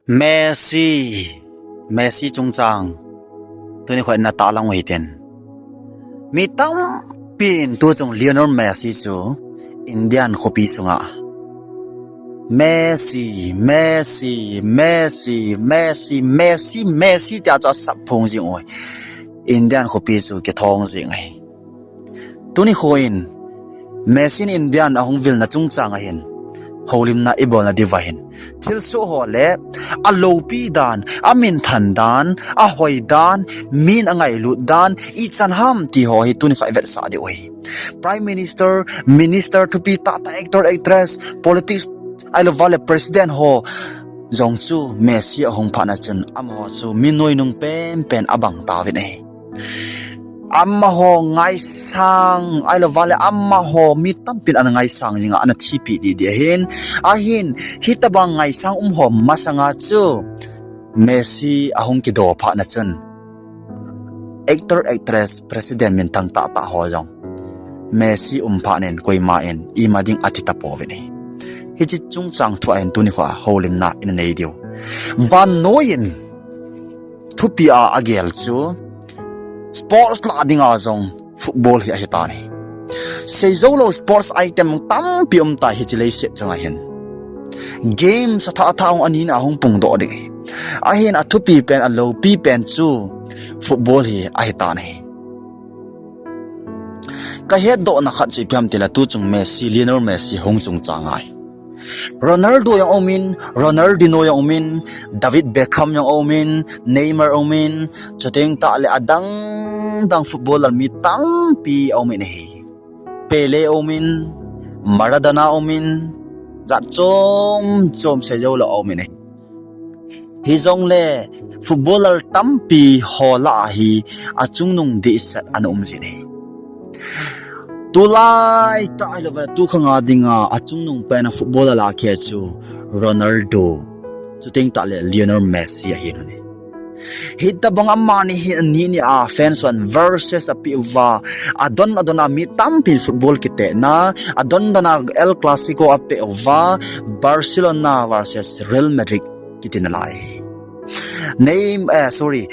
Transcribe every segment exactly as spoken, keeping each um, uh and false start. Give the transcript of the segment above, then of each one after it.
Messi, Messi chungchang tuni kho in natahlang u hitin. Mi tampin tuchung Lionel Messi chu Indian khopi sunga Messi, Messi, Messi, Messi, Messi, Messi tia chu asap phong jing u. Indian khopi chu kithong jing ahi. Tuni kho in Messi in Indian ahung vilna chungchang ahin, houlimna ibolna diuva hin, thilsoh ho le alopi dan, amin phan dan, ahoi dan, min angailut dan ichan ham ti ho hi tuni kha ivetsah diu ahi. Prime Minister, Minister thupi tahtah, actor, actress, politics, ahilouva le President ho jong chu Messi ahung phatna chun amaho chu mi noinung penpen abang tauvin ahi. Amaho ngaisang, ahilouva le amaho mi tampin ana ngaisang jinga ana thipeh didi ahin. Ahin, hitobang ngaisang umho masanga chu Messi ahung kido phatna chun actor, actress, President minthang tahtah ho jong Messi um phatnin koima in ima ding athi tapouvin ahi. Hiche chungchang thua hin tuni kho houlimna ina nei diu. Vannoi in thupi a agel chu sports lah dinga jong football hi ahitan ahi. Seijoulou sports item tampi umtai hiche leiset chunga hin. Games athah athah hung anina ahung pungdoh ding ahi. Ahin athupi pen, aloupi pen chu football hi ahitan ahi. Kahetdohna khat chu ipi ham tile tuchung Messi, Lionel Messi hung chungchang ahi. Ronaldo jong aumin, Ronaldinho jong aumin, David Beckham jong aumin, Neymar aumin, chuteng tahle adang dang footballer mi tampi aumin ahi. Pele aumin, Maradona aumin, jat chom chom seijoulou aumin ahi. Hijongle footballer tampi ho lah a hi achungnung dehset ana um jin ahi. Tulaitah ahilouva le tukhanga dinga achungnung pena footballer lah a khe chu Ronaldo, chuteng tahle Lionel Messi ahin ahi. Hitobang amani hi ani ni a fans hon versus apeh uva, adon adon a mi tampin football kitehna, adon don a El Clasico apeh uva, Barcelona versus Real Madrid kiti nalai ahi. Neym-, eh, sorry,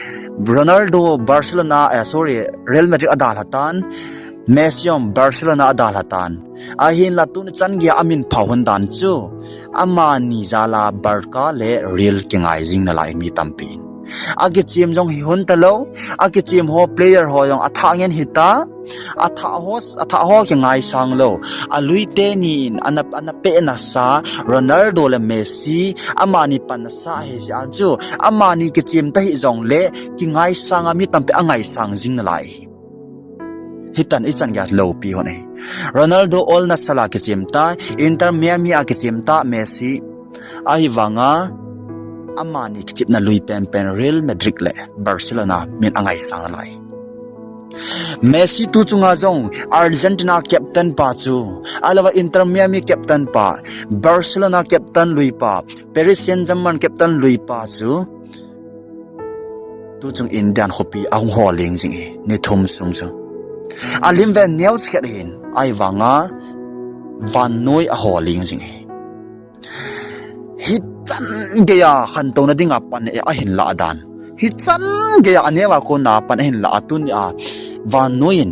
Ronaldo Barcelona, eh, sorry, Real Madrid adalhatan, Messi jong Barcelona adalhatan. Ahinla tuni chan geiya amin phah hon dan chu amani jal a Barca le Real kingai jing nalai mi tampin. Akichem jong hi hon talou, akichem ho player ho jong athah ngen hita, athah ho, athah ho kingaisang lou. Alui teni in ana, ana pehna sa Ronaldo le Messi, amani panna sa ahi jeh a chu, amani kichem ta hijongle kingaisang a mi tampi angaisang jing nalai. Hitan ichan geiya loupi hon ahi. Ronaldo Al Nassr a kichem ta, Inter Miami a kichem ta, Messi. Ahivanga amani kichepna lui penpen Real Madrid le Barcelona min angaisang nalai. Messi tuchunga jong Argentina captain pa chu, ahilouva Inter Miami captain pa, Barcelona captain lui pa, Paris Saint-Germain captain lui pa chu tuchung Indian khopi ahung ho leng jing ahi, ni thum sung chu. Alim ve neocha khat ahin, ahivanga vannoi aho leng jing ahi. Hichan geiya khantouna dinga pan ahin lah dan, hichan geiya aneo a kona pan ahin lah a tunia vannoi in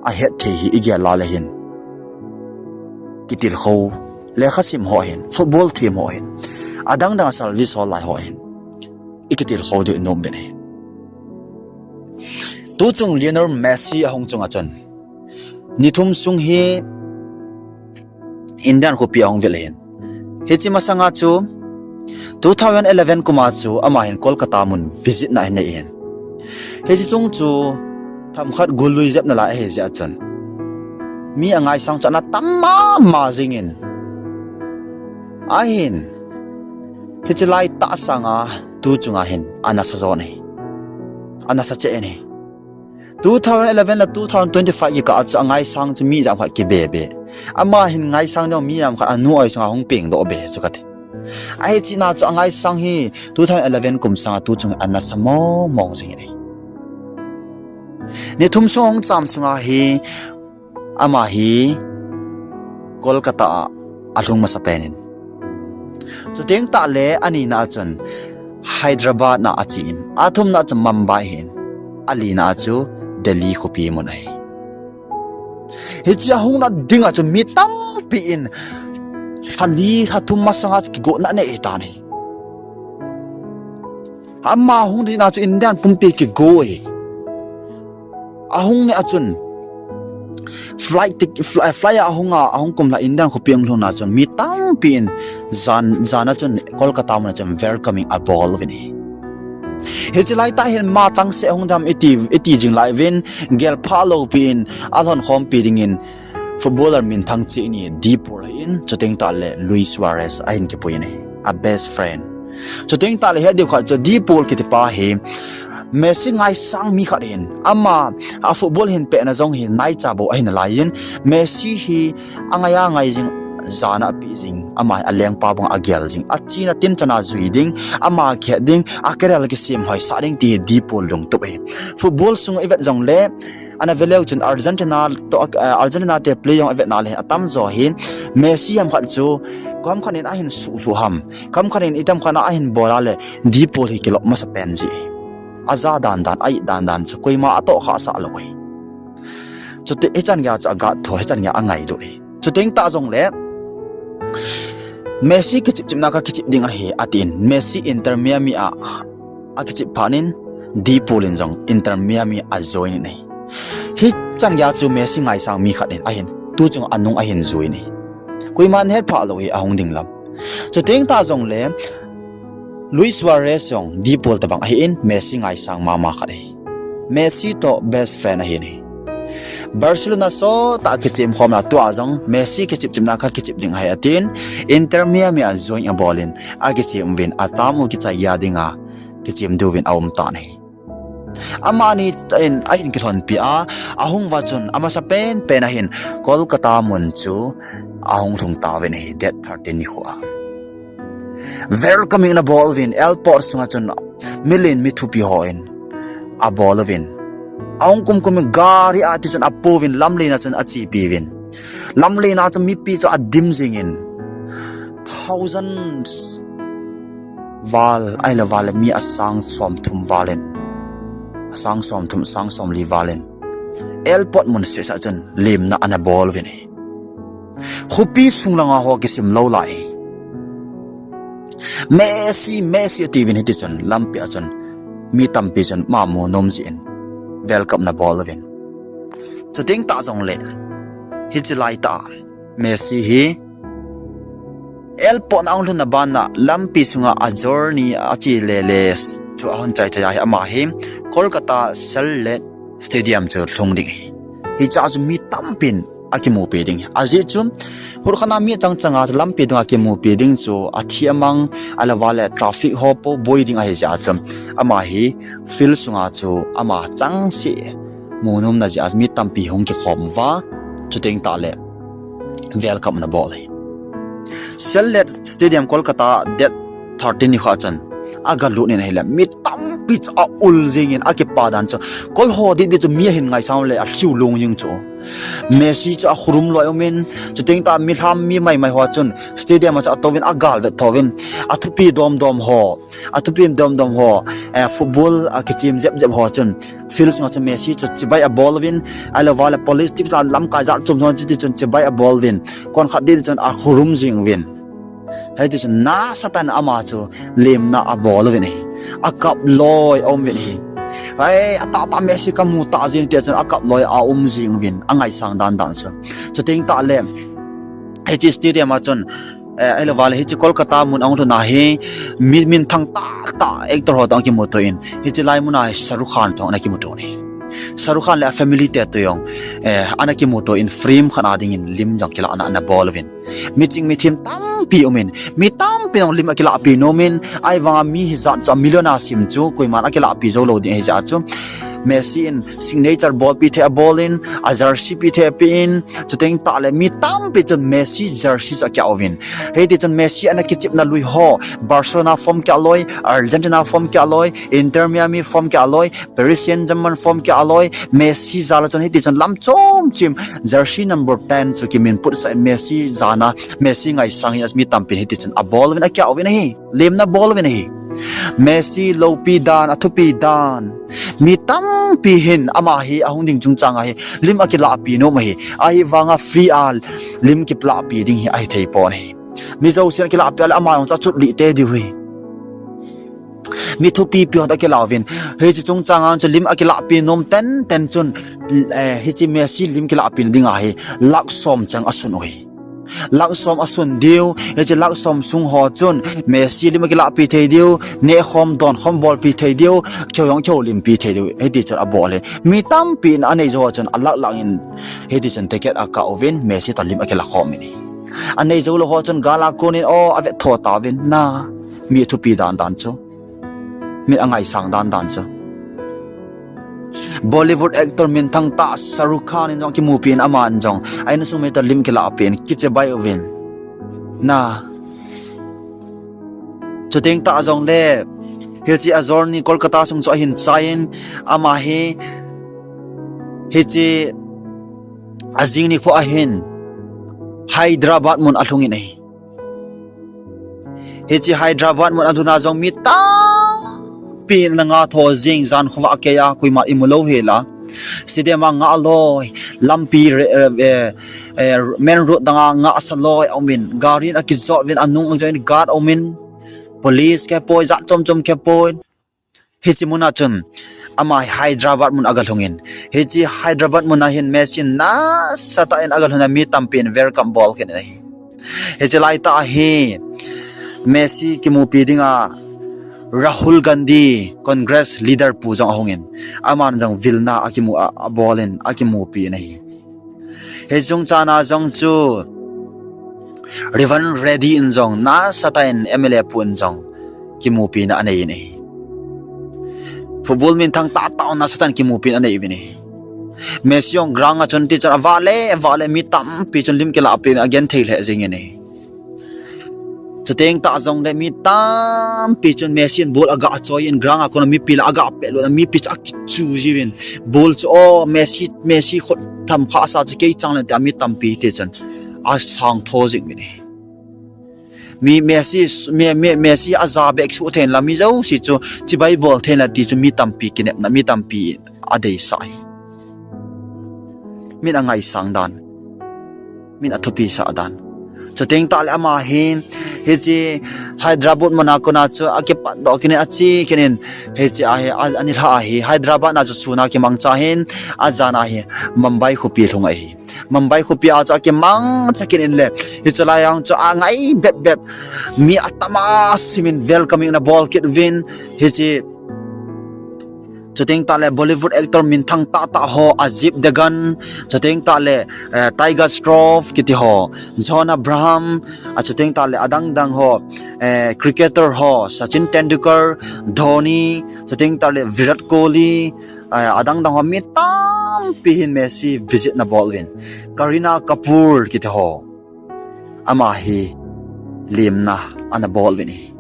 ahetthei hi igel a le hin, kitilkhou, lekhasim ho hin, football them ho hin, adang dang a service hol lai ho hin ikitilkhou diu inom uvin ahi. Tuchung Lionel Messi ahung chunga chun ni thum sung hi Indian khopi ahung vil ahin. Hiche masanga chu two thousand eleven kuma chu ama hin Kolkata mun visit na ahin nei ahin. Hiche chung chu themkhat gollui jep nalai ahi jeh a chun mi angaisang chu ana tam mama jingin, ahin hiche lai tah sanga tuchunga hin anasa jon ahi, anasa cheh in ahi. Two thousand eleven le two thousand twenty-five kikah a chu angaisang chu mi jamkhat kibe be. Ama hin ngaisang jong mi jamkhat anu oi sunga hung pengdoh be chu kati. Ahi chena chu angaisang hi two thousand eleven kum sanga tuchung anasa mong mong jingin ahi. Ni thum sung ahung cham sunga hi ama hi Kolkata a alhung masa penin, Chuteng tahle anina a chun Hyderabad na achen, athumna a chun Mumbai hin, alina a chu Delhi khopi mun ahi. Hiche ahungna dinga chu mi tampi in lha li lha thum masanga chu kigohna anei tan ahi. Ama hung dinga chu Indian pumpi kigo ahi. Ahung ni a chun flight tik- fly, fly a ahunga, ahung kumlha Indian khopi ahung lhunna chun mi tampi in jan, jan a chun Kolkata mun a chun welcoming abol uvin ahi. Hiche laitah hin ama changse ahung dem iti, iti jing lai uvin, gel pha lou pi in alhon khompi dingin footballer minthang cheh ni De Paul ahin, chuteng tahle Luis Suarez ahin kipui in ahi, a best friend. Chuteng tahle het diu khat chu De Paul kitipa hi Messi ngaisang mi khat ahin, ama a football hin pehna jong hi naicha bou ahi nalaiyin, Messi hi angaiya ngai jing, jana apeh jing, ama alengpa banga agel jing, achena tinchana jui ding, ama kihet ding, a career kisem hoisah ding ti hi De Paul lungtup ahi. Football sung ivet jongle, ana veleu chun Argentina toh, eh, Argentina te play jong ivetna le atamjo hi Messi ham khat chu, koi ham khat in ahin suhlhu ham, koi ham khat in itam khat a ahin bol a le De Paul hi kilop masapen ji. Aja dandan, a-it dandan chu koima atohkhah sah lou ahi. Chuti hichan geiya chu agatho, hichan geiya angailut ahi. Chuteng tah jongle Messi kichep chepna kakichep ding ahi atin, Messi Inter Miami a akichep phat in, De Paul in jong Inter Miami a join in ahi. Hichan geiya chu Messi ngaisang mi khat in ahin, tuchung anung ahin jui in ahi. Koiman hetphah lou hi ahung ding lam. Chuteng tah jongle Luis Suarez jong De Paul tobang ahin, Messi ngaisang mama khat ahi. Messi toh best friend ahin ahi. Barcelona sotah kichep khomna tua jong Messi kichep chepna kakichep ding ahi atin, Inter Miami a join abol in, akichep uvin, atam u kichai geiya dinga kichep diuvin aum tan ahi. Amani in ahin kilhonpi a, ahung uva chun amasapen pen ahin Kolkata mun chu ahung lhung tauvin ahi, date thirteen nikho a. Welcoming ana bol uvin, airport sunga chun milen mithupi hon abol uvin, ahung kumkum in gari a tichun apouvin, lamlen a chun achepi uvin. Lamlen a chun mipi chu adim jingin, thousands val, ahilou val le mi asang somthum val in, asang somthum, sang somli val in airport mun sehseh a chun lemna ana bol uvin ahi. Khopi sung langa ho kisim lou lai, Messi, Messi atiuvin, hitichun lampi a chun mi tampi chun ama mu nom jeh in welcome ana bol uvin. Chuteng tah jongle hiche laitah Messi hi airport na ahung lhunna bana lampi sunga a journey ache lele chu ahung chaichai a hi, ama hi Kolkata Cellucite Stadium chu lhung ding ahi. Hichea chu mi tampin akimupi ding ahi. Ajeh chu hutkhatna mi changchanga chu lampi dunga kimupi ding chu athi amang, ahilou vale traffic ho po boi ding ahi jeh a chu, ama hi field sunga chu ama changse mu nomna jeh a mi tampi hung kikhom uva, chuteng tahle welcome ana bol ahi. Cellucite Stadium Kolkata date thirteen nikho a chun agalut in ahile, mi tampi chu aul jingin, akipa dan chu, kol ho ditdit chu mi ahin ngaisang le alhiu lung jing chu. Messi chu akhorum loi umin, chuteng tah milham mi maimai ho chun stadium a chu atouvin, agalvet thouvin, athupi domdom ho, athupi domdom ho, eh, football akichem jepjep ho chun field sunga chun Messi chu chibai abol uvin, ahilou vale politics a lamkai jat chom ho chutichun chibai abol uvin, konkhat ditdit chun akhorum jing uvin. Hitichun nasatah in ama chu lemna abol uvin ahi. Akap loi aum uvin ahi. Ai, atahtah Messi kamu tah jeng tia chun akap loi aum jing uvin, angaisang dandan chu. Chuteng tahle hiche stadium a chun, eh, ahilou vale hiche Kolkata mun ahung lhunna hi mi minthang tahtah actor ho toh akimuto in, hiche lai muna hi Shah Rukh Khan toh ana kimuto in ahi. Shah Rukh Khan le a family te toh jong, eh, ana kimuto in frame khat a dingin lim jong kilahna ana bol uvin, miching mithem tampi umin, mi tampin jong lim akilahpi nomin, ahivanga mi hijat chu a million a sim chu koiman akilahpi joulou ding ahijeh a chu, Messi in signature bolpi thei abol in, a jersey pi thei ape in, chuteng tahle mi tampi chun Messi jersey chu akeh uvin. Hiti chun Messi ana kichepna lui ho, Barcelona form keh loi, Argentina form keh loi, Inter Miami form keh loi, Paris Saint-Germain form keh loi, Messi jal a chun hiti chun lam chom chim jersey number ten chu kiminputsah in Messi jana, Messi ngaisang hi mi tampin hiti chun abol uvin akeh uvin ahi. Lemna bol uvin ahi. Messi loupi dan, athupi dan. Mi tampi hin ama hi ahung ding chungchang a hi lim akilahpi nom ahi. Ahivanga free a lim kilahpi ding hi ahithei pon ahi. Mi jousen akilahpi a le ama jong chu achut lih tei diu ahi. Mi thupipi ho toh akilah uvin. Hiche chungchang a chu lim akilahpi nom tenten chun, eh, hiche Messi lim kilahpi ding ahi. Lakh som chang asun u ahi. Lakh som asun diu, hiche lakh som sung ho chun Messi lim akilahpi thei diu, nehkhom donkhom bolpi thei diu, kihou jong kihoulimpi thei diu, hiti chun abol e. Mi tampin anei jou ho chun alakh lakh in, hiti chun ticket akah uvin, Messi toh lim akilakhom in ahi. Anei jou lou ho chun gal a kon in, o, avet tho tauvin, na, mi thupi dan dan chu. Min angaisang dan dan chu. Bollywood actor minthang tah Shah Rukh Khan in jong akimupi in aman jong a insung mite toh lim kilahpi in kichibai uvin. Na. Chuteng tah jongle, hiche a journey Kolkata sung chu ahin chai in, ama hi, hiche ajing nikho ahin Hyderabad mun alhung in ahi. Hiche Hyderabad mun alhun a jong mi tampi ana nga tho jing, jan khovah a kei a koima imu lou hel a. Stadium a ngah loi, lampi re-, eh, eh, main road dang a ngahsa loi aum in, gari in akijot uvin, anung a join guard aum in, police khe poi, jat chom chom khe poi. Hiche mun a chun, ama Hyderabad mun aga lhung in. Hiche Hyderabad mun a hin Messi in nasatah in aga lhun a mi tampi in welcome bol kit in ahi. Hiche laitah a hi Messi kimupi ding a Rahul Gandhi, Congress leader pu jong ahung in. Aman jong vilna akimu a, abol in, akimupi in ahi. Hiche chungchang a jong chu Revan Reddy in jong nasatah in M L A pu in jong kimupina anei in ahi. Football minthang tah tah nasatah in kimupina anei uvin ahi. Messi jong ground a chun ti chun avale, avale mi tampi chun lim kilahpi in agenthei lheh jeng in ahi. Chuteng tah jongle mi tampi chun Messi in ball aga choi in ground a kon a mipi lah aga pehlut a mipi chu akichu jiuvin. Ball chu, o, Messi, Messi khut tham khahsa chu kei chang le tia mi tampi ti chun asang tho jing uvin ahi. Mi Messi, mi, mi, Messi aja beh suh thei in la mi jouse chu chibai bol thei in la ti chu mi tampi kinepna, mi tampi adeisah ahi. Min angaisang dan. Min athupisah dan. Chuteng tah le ama hin, hiche Hyderabad mun a kon a chu akipatdoh kit in ache kit in, hiche a hi, a, anilhah a hi, Hyderabad na chu sun a kimangcha hin, ajan a hi, Mumbai khopi lhung ahi. Mumbai khopi a chu akimangcha kit in le, hiche lai a chu angai bep bep, mi atama sim in welcoming ana bol kit uvin, hiche Chuteng tah le Bollywood actor minthang tah tah ho, Ajay Devgan, chuteng tah le, eh, Tiger Shroff kiti ho, John Abraham, a chuteng tah le adang dang ho, eh, cricketer ho, Sachin Tendulkar, Dhoni, chuteng tah le Virat Kohli, eh, adang dang ho mi tampi hin Messi visit ana bol uvin. Kareena Kapoor kiti ho. Ama hi lemna ana bol uvin ahi.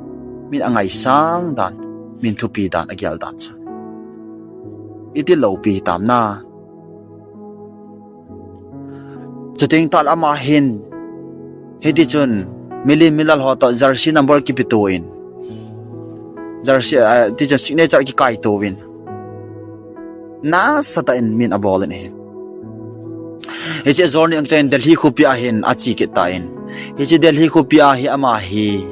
Min angaisang dan, min thupi dan, agel dan chu. Iti loupi hitam na. Chuteng tah le ama hin, hiti chun, milen milal ho toh jersey number kipeto in. Jersey, ah, ti chun signature kikaito uvin. Nasatah in min abol in ahi. Hiche journey a chun Delhi khopi a hin ache kit tan. Hiche Delhi khopi a hi ama hi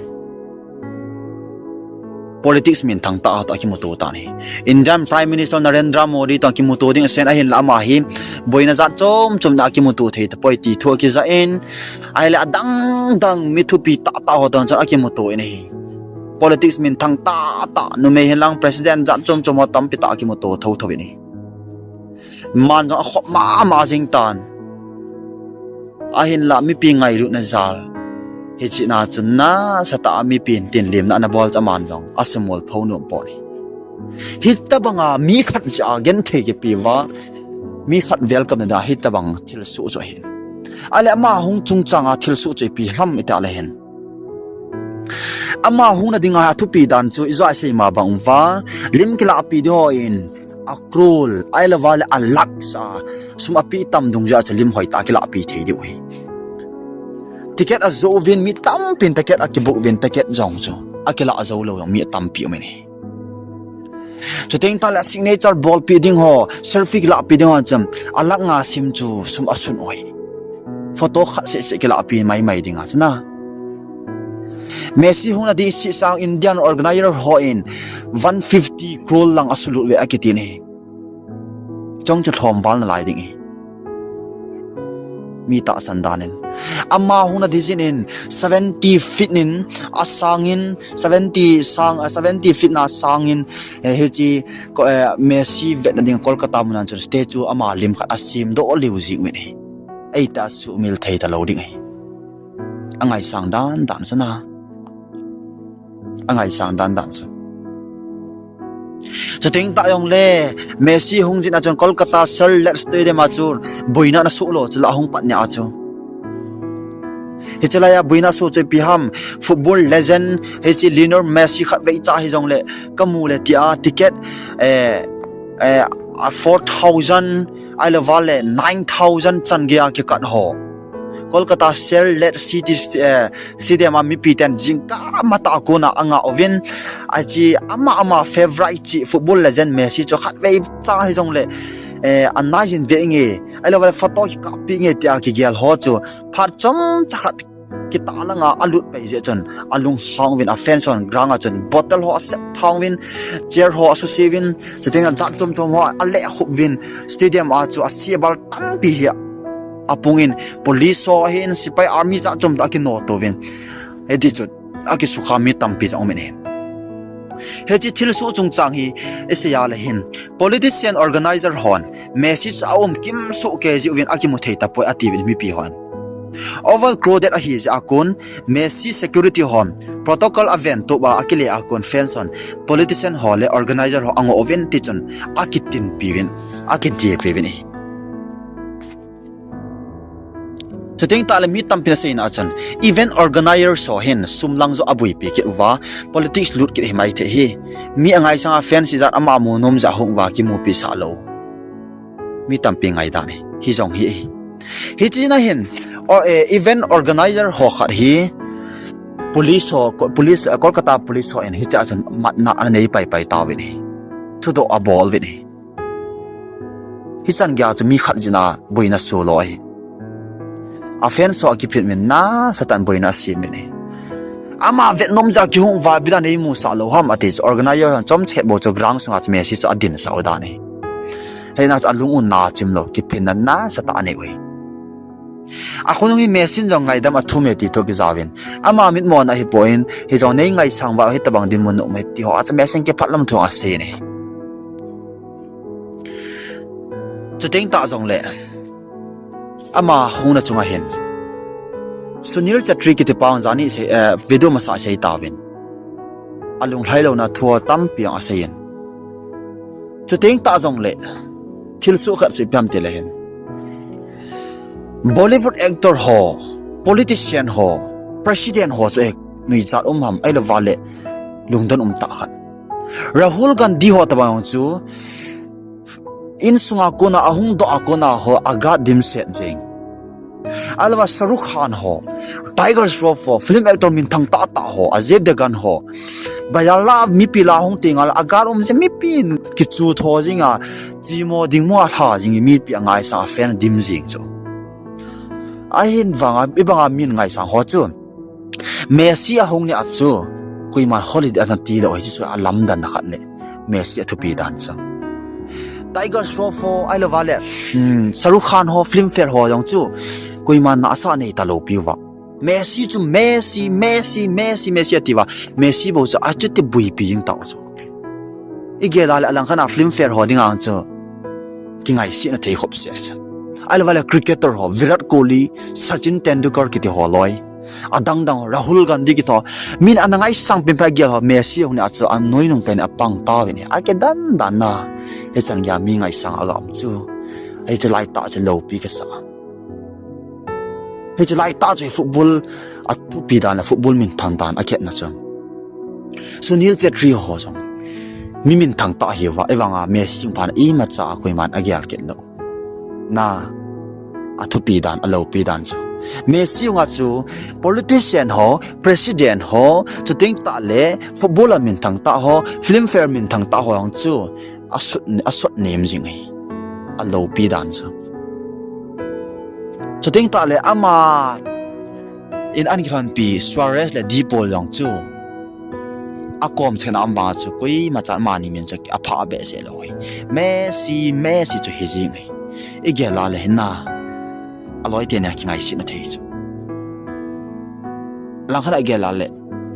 politics minthang tah toh akimuto tan ahi. Indian Prime Minister Narendra Modi toh akimuto ding asen ahinla ama hi boina jat chom chom na akimuto thei tapoi ti thu akija in. Ahile adang dang mi thupi tah tah ho toh chun akimuto in ahi. Politics minthang tah tah, numei hinlang president jat chom chom ho tampi tah akimuto tho tho in ahi. Man jong akhop mama jing tan. Ahinla mipi ngailutna jal. Hiche na chun nasatah a mipi in tin lemna ana bol chu aman jong asumil pho nom pon ahi. Hitabanga mi khat jeh a genthei kipe uva, mi khat welcome na da hitabang thilsoh chu ahin. Ahile ama hung chungchanga thilsoh chu ipi ham iti le hin, ama hung na dinga athupi dan chu ijat isei ma bang uva, lim kilahpi ding hon a crore, ahilou le a lakh sa, sum api tam dungjuiya chu lim hoitah kilahpi thei diu ahi. Ticket ajoh uvin mi tampin ticket akibook uvin ticket jong chu akilah jou lou jong mi tampi um in ahi. Chuteng tah le signature bolpi ding ho, selfie kilahpi ding ho chun a lakh nga sim chu sum asun u ahi. Photo khat seh seh kilahpi maimai dinga chu na. Messi hung na ding seh sang Indian organizer hon one fifty crore lang asulut uve akiti ahi. Chong chu lhomval nalai ding ahi. Mi tahsan dan in, ama hung na ding jin in seventy feet in asangin, seventy sang, seventy feet na sangin, hiche Messi vetna ding Kolkata mun a chun statue ama lim khat asemdoh lheh jing uvin ahi. Eita sumil thei talou ding ahi. Angaisang dan dan chu na. Angaisang dan dan chu. Chuteng tah jongle Messi hung jing a chun Kolkata Sir Let Stadium a chun boina ana soh lou chu la ahung pat nia chu. Hiche laiya boina soh chu ipi ham, football legend hiche Lionel Messi khatvei cha hijongle kamu le tia ticket four thousand ahilou le nine thousand chan geiya kikat ho, Kolkata Sir Let City Stadium a mipi ten jingkah matah a kona anga uvin, hiche ama ama favourite cheh football legend Messi chu khatvei cha hijongle anaiyin ve inge, ahilou le photo kikappi inge tia kigel ho chu phat chomcha khat kitah langa alut pai jeh chun alunghang uvin, a fans hon ground a chun bottle ho asep thang uvin, chair ho asuse uvin, chuteng jat chom chom ho alehkhup uvin, stadium a chu asebal tampi hi apungin, police ho ahin, sepai, army jat chom toh akinoto uvin. Hiti chun akisukha mi tampi jong umin ahi. Hiche thilsoh chungchang hi isei a le hin, politician organizer hon Messi chu aum kimsoh kei jeh uvin akimu thei tapoi atiuvin mipi hon. Overcrowded ahi jeh a kon Messi security hon protocol aven tup a akile a kon fans hon politician ho le organizer ho angoh uvin tichun akitinpi uvin, akidepi uvin ahi. Chuteng tah le mi tampin aseina a chun event organizer ho hin sum lang joh abuipi kit uva, politics lut kit ahi maithei hi. Mi angaisanga fans ijat ama mu nom jeh a hung uva kimupi sah lou. Mi tampi ngaidan ahi, hijong hi ahi. Hiche na hin event organizer ho khat hi police ho, police, Kolkata police ho in hiche a chun matna anei paipai tauvin ahi. Thudoh abol uvin ahi. Hichan geiya chu mi khat jeh a boina soh lou ahi. A fans ho akiphin uvin nasatah in boina asem uvin ahi. Ama vet nom jeh a kihung uva bila neimusah lou ham ati chu organizer hon chomcha khat bou chu ground sunga chu Messi chu adinsah u dan ahi. Hijeh a chu alung u nachim lou, kiphinna nasatah anei u ahi. Akhonung hi Messi in jong ngaidam athum e ti thu akijauvin, ama mitmona ahipoi, hijong neingaisang uva hitobang dinmun um e ti ho a chu Messi in kiphatlam thu asei in ahi. Chuteng tah jongle ama hungna chunga hin Sunil Chhetri kitipa hon jani sei, video masa sei tauvin, alunglhai louna thu tampi jong asei in. Chuteng tah jongle thilsoh khat chu ipi ham tile hin Bollywood actor ho, politician ho, president ho chu e nuijat um ham, ahilouva le lungdon um tah khat. Rahul Gandhi ho tobang chu insunga kona ahung doh a kona ho a guard dimset jeng. Ahilouva Shahrukh Khan ho, Tiger Shroff ho, film actor minthang tahtah ho, Ajay Devgan ho, bazar la mipi la hung tengle a guard um jeh mipi kichu tho jinga, chimo dingmo a lha jing mipi angaisang a fan dim jing chu. Ahin vanga, ibanga min ngaisang ho chu Messi ahung nia chu koiman holiday ana tilou hiche chu alamdanna khat le Messi athupi dan chu. Tiger Shroff ho ahilouva le Shahrukh Khan ho, filmfare ho jong chu koiman nasa nei talou piuva, Messi chu Messi, Messi, Messi, Messi atiuva, Messi bou chu achuti buipi jing tau chu. Igel a le alangkhat a filmfare ho dinga chu kingaisetna thei khop seh chu. Ahilouva le cricketer ho, Virat Kohli, Sachin Tendulkar kiti ho loi, Adang dang Rahul Gandhi kiti ho. Min ana ngaisang pen pen agel ho Messi hung nia chu anoinung pen a pang tauvin ahi. Akidan dan na. Hichan geiya mi ngaisang aga um chu. Hiche lai tah chu loupi kasa. Hiche lai tah chu football a thupi dan le football minthang dan akhetna chu. Sunil Chhetri ho jong mi minthang tah ahiuva, ahivanga Messi hung phat a imacha a koiman agel kit lou. Na, athupi dan, aloupi dan chu. Messi hung a chu politician ho, president ho, chuteng tah le football a minthang tah ho, filmfare minthang tah ho hung chu asot, asot nem jing ahi. Aloupi dan chu. Chuteng tah le ama in an kilhonpi Suarez le De Paul jong chu akom chena um banga chu koimacha amani min chu apha behseh lou ahi. Messi, Messi chu hi jing ahi. Igel a le hin na, aloi teni a kingaisih na thei chu. Langkhat a igel a le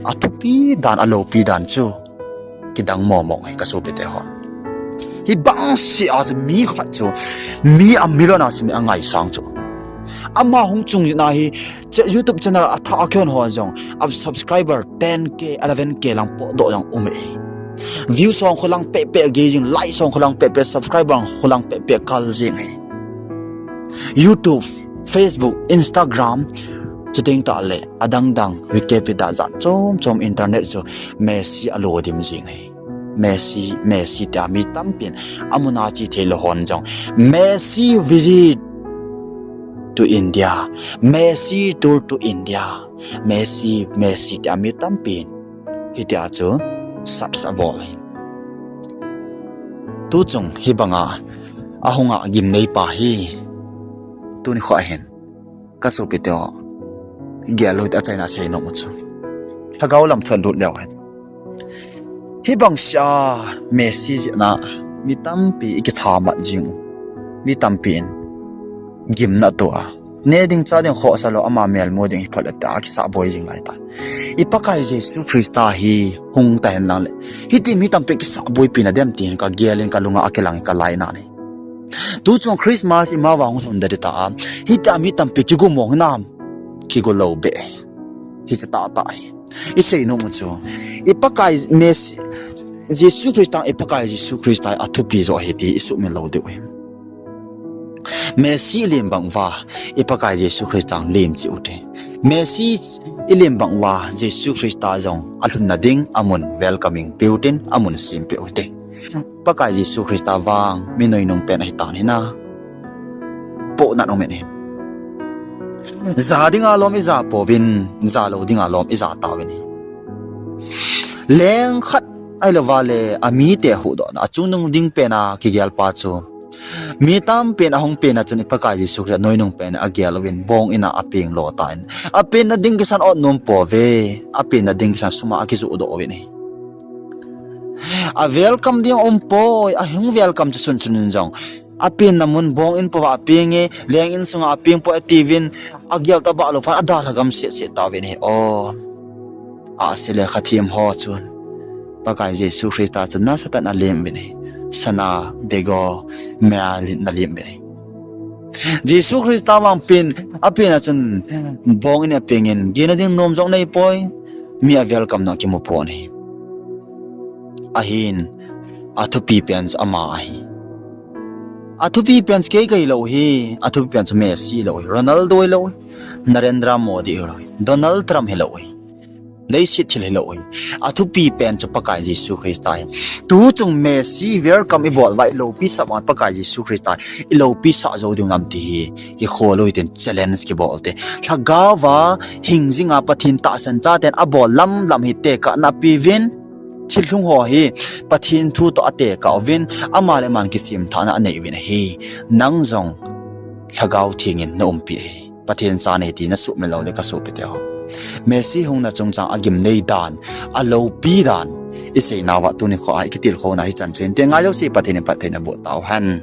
athupi dan, aloupi dan chu kidang momo ahi, kasopi teho. Hibang seh a chu mi khat chu, mi a million a sim a ngaisang chu. Ama hung chung jeh a hi, YouTube channel a thah a kihon ho jong, a subscriber ten K, eleven K lang podoh jong um e. View song kholang pehpeh gei jing, like song kholang pehpeh, subscriber kholang pehpeh kal jing e. YouTube, Facebook, Instagram, chuteng tah le adang dang Wikipedia jat chom chom internet chu Messi alo dim jing ahi. Messi, Messi tia mi tampin amun a che thei lou hon jong Messi visit to India, Messi tour to India, Messi, Messi tia mi tampin hitia chu search abol ahi. Tuchung hibanga ahunga gimnei pa hi tuni kho ahin, kasopi teho, gel lut achaina seinom u chu. Lhagao lam thon lut leu hen. Hibang seh a Messi jeh a mi tampi ikithamat jing u. Mi tampin gimna toh a, ne ding cha ding khohsa lou, ama melmu ding hi phot le tia kisah boi jing lai ta. I Pakai Jesu Christa hi hung ta hen lang le, hiti mi tampi kisah boipi na dem tin kagel in kalunga akilang in kalainat ahi. Tuchung Christmas ima vang hung lhun ding ta a, hitia mi tampi kigu mong hinam? Kigu lou beh. Hiche tahtah hi iseinom u chu, i Pakai Messi, Jesu Christa, i Pakai Jesu Christa athupi joh ahi ti isuhmil lou diu ahi. Messi ilim bang uva, i Pakai Jesu Christa lim cheh ute. Messi ilim bang uva, Jesu Christa jong alhunna ding amun welcoming peh utin, amun sempeh ute. Pakai Jesu Christa vang mi noinung pen ahitan hina, pohnat um in ahi. Ja dinga lom ija pouvin, ja lou dinga lom ija tauvin ahi. Leng khat ahilouva le amite huhdohna, achungnung ding pen a kigel pa chu, mi tampin ahung pen a chun i Pakai Jesu Christa noinung pen agel uvin bong in a apeng lo tan, apenna ding kisan ot nom pouve, apenna ding kisan sum a akijohdoh uvin ahi. A welcome ding umpoi, ahung welcome chu sunsun in jong, apenna mun bong in pouva apeng e, leng in sunga apeng poi atiuvin, agel tabah lou phat adalha gam sehseh tauvin ahi. O, ahsi le khathem ho chun Pakai Jesu Christa chun nasatah in alim uvin ahi. Sana, bego, mel in alim uvin ahi. Jesu Christa vang pen, apen a chun bong in apeng in, gena ding nom jong neipoi, mi a welcome na kimu pon ahi. Ahin, athupi pen chu ama ahi. Athupi pen chu kei kahilou hi, athupi pen chu Messi hilou hi, Ronaldo hilou hi, Narendra Modi hilou hi, Donald Trump hilou hi, leiset thil hilou hi. Athupi pen chu Pakai Jesu Christa ahi. Tuchung Messi welcome ibol uva iloupi sah vang Pakai Jesu Christa iloupi sah jou ding ham ti hi kikhol u hitin challenge kibol te. Lhagao va hing jinga Pathen tahsan chaten abol lam lam hi tekahna peuvin, thilhung ho hi Pathen thu toh atekah uvin, ama le aman kisemthahna anei uvin ahi. Nang jong Lhagao Theng in na umpi ahi. Pathen cha nei ti nasuhmil lou le kasopi teho, Messi hungna chungchang agimnei dan, aloupi dan iseinauva tuni kho a ikitilkhouna hichan chu hinte, ngai jouse Pathen in phattheina boh tauhen.